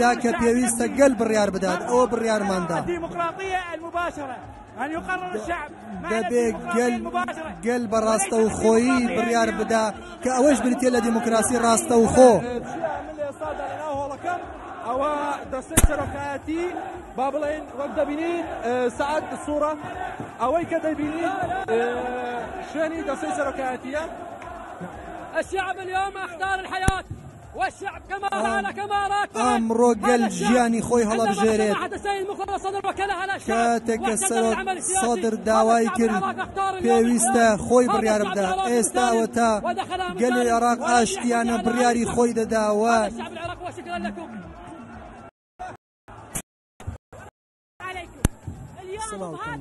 دا کە پێویستە گەل بڕیار بدات، ئەوە بڕیارماندا. دەبێ گەل گەل بە ڕاستەوخۆیی بڕیار بدا کە ئەوەش بریتیە لە دیموکراسی ڕاستەوخۆ. ئەوە دەستەی سەرۆکایەتی با بڵێن وەک دەبینین سعد سوورە ئەوەی کە دەبینین شوێنی دەستەی سەرۆکایەتیە. الشعب اليوم اختار الحياة والشعب كما فعل كما رأت ئەمڕۆ گەل ژیانی خۆی هەڵەبژێرێت. کاتێک کە سەرۆک سەدر داوای کرد پێویستە خۆی بڕیار بدا، ئێستا ئەوەتا گەلی عێراق ئاشتیانە بڕیاری خۆی دەدا و سڵاوتان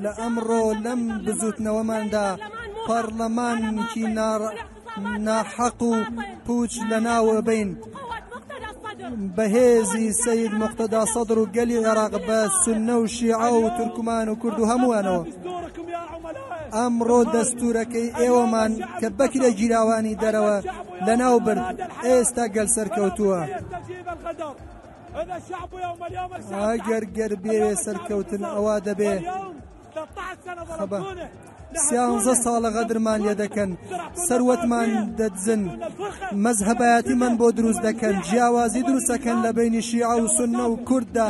لە ئەمڕۆ لەم بزوتنەوەماندا پەرلەمانکی ناحەق و پوچ لەناوە بین بەهێزی سید مقتەدا سەدر و گەلی عێراق بە سوننە و شیعە و تورکمان و کورد و هەمووانەوە. ئەمڕۆ دەستورەکەی ئێوەمان کە بەکرێ گیراوانی دەرەوە لەناو برد، ئێستا گەل سەرکەوتووە. ئەگەر گەر بێوێ سەرکەوتن ئەوا دەبێ خەبە. سیانزە ساڵە غەدرمان لێ دەکەن، سەروەتمان دەدزن، مەزهەبایەتیمان بۆ دروست دەکەن، جیاوازی دروست دەکەن لە بەینی شیعە و سوننە و کورددا.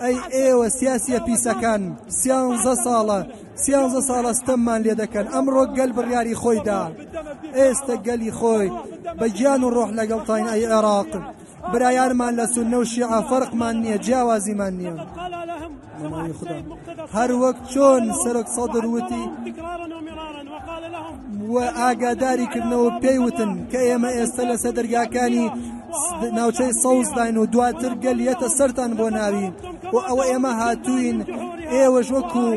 ئەی ئێوە سیاسیە پیسەکان، سیانزە ساڵە سیانزە ساڵە ستەممان لێ دەکەن. ئەمڕۆ گەل بڕیاری خۆی دا، ئێستە گەلی خۆی بە گیان و ڕۆح لەگەڵتاین. ئەی عێراق، برایانمان لە سوننە و شیعە فەرقمان نییە، جیاوازیمان نییە. هەر وەک چۆن سەرۆک سەدر وتی و ئاگاداری کردنەوە پێی وتن کە ئێمە ئێستا لەسەر دەرگاکانی ناوچەی سەوزداین و دواتر گەل یەتە سەرتان بۆ ناوی و ئەوە ئێمە هاتوین ئێوەش وەکو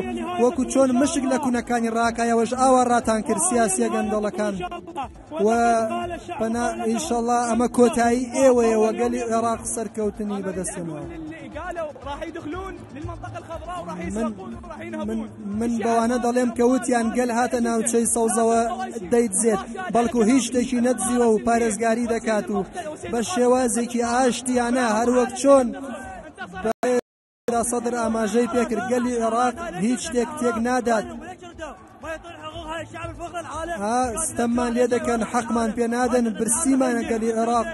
وەکو چۆن مشک لە کونەکانی ڕاکایەوەش ئاوا ڕاتان کرد سیاسیە گەندەڵەکان. و پەنا ئینشەڵا ئەمە کۆتایی ئێوەیە و گەلی عێراق سەرکەوتنی بەدەستهێناوە. من من بەوانە دەڵێم کە وتیان گەل هاتە ناوچەی سەوزەوە دەیدزێت، بەڵکو هیچ شتێکی نەدزیوە و پارێزگاری دەکات و بە شێوازێکی ئاشتیانە هەروەک چۆن سەدر ئاماژەی پێکرد گەلی عێراق هیچ شتێک تێک نادات. ها ستەممان لێ دەکەن، حەقمان پێ نادەن، برسیمانە گەلی عێراق.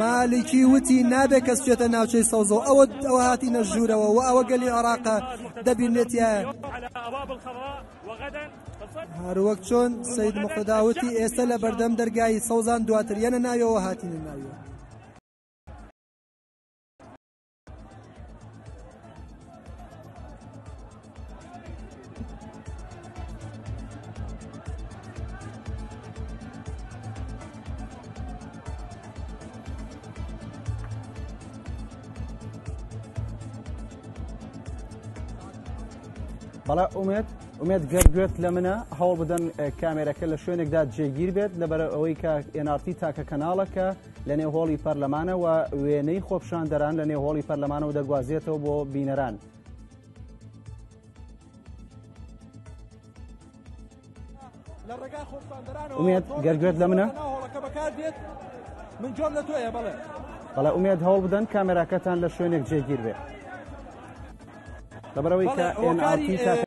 مالیکی وتی نابێ کەس بچێتە ناوچەی سەوزەوە، ئەوە ئەوە هاتینە ژوورەوە و ئەوە گەلی عێراقە دەبینێتیە. هەروەک چۆن سید مقتەدا وتی ئێستا لە بەردەم دەرگای سەوزان دواتر یەنە ناویەوە هاتینە ناویەوە. بەڵێ ئومێد ئومێد گەر گوێت لە منە هەوڵ بدەن کامێرەکە لە شوێنێکدا جێگیر بێت لەبەر ئەوەی کە NRT تاکە کەناڵەکە لە نێو هۆڵی پەرلەمانە و وێنەی خۆپشاندەران لە نێو هۆڵی پەرلەمانەوە دەگوازێتەوە بۆ بینەران. ئومێد گەر گوێت لە منە من جۆم لە تۆیە بەڵێ بەڵێ ئومێد هەوڵ بدەن کامێراکەتان لە شوێنێک جێگیر بێ لەبەرەوەی کە NRT تاکە.